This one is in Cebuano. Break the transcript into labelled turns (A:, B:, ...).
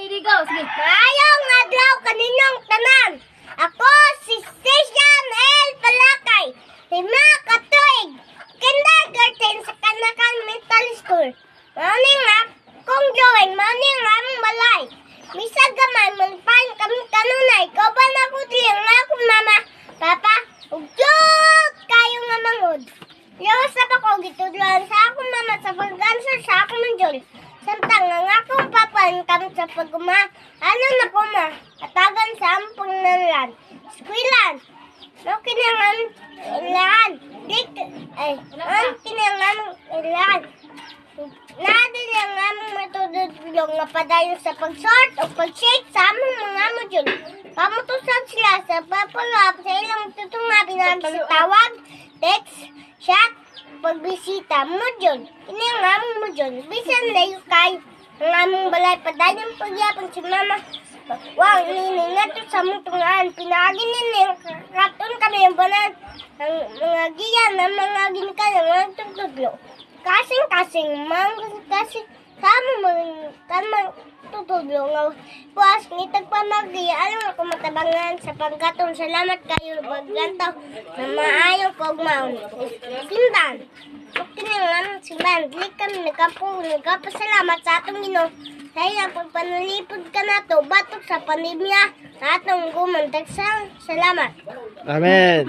A: Ready, go. Sige.
B: Maayong adlaw kaninyong tanan. Ako si Session L. Palakay, 5 ka tuig, kindergarten sa Kanakan Mental School. Mao ni nga akong drawing, mao ni nga among balay. Bisag gamay, malipayon kami kanunay. Kauban ako diri ang akong mama, papa, ug cute kayo nga manghod. Lawas sa ako, gitudloan sa akong mama sa pag-answer sa akong module. Samtang ang akong papa kami sa paguma, ano na ko ma, atagan sa among panginahanglan. Eskwelan, no kinahanglan ilan, dik, ay, ang kinahanglan ilan. Naa diri ang among matutudlo nga padayon sa pag-sort o pag-shake sa among mga module. Pamutusan sila sa pag-follow up sa ilang tutunga pinaagi sa tawag, text, chat, pagbisita, module. Ini ang among module. Bisan layo kay ang among balay, padayon pagyapon si mama. Wow, nini ngadto sa among tungaan. Pinaagi nini katon kami ang banan ang mga giya ng mga ginikanan ng mga tutudlo. Kasing-kasing, mga kasing, kamo mga kamang tutudlo nga buwas ni tagpamagiya alam ako matabangan sa pagkaton. Salamat kayo paglantaw na maayong kaugmaon. Simban kinangan simban, dili kami nagkapo nagkapasalamat sa atong Ginoo sa iyang pagpanalipod kanato batok sa pandemya na atong guman. Daghang salamat.
C: Amen.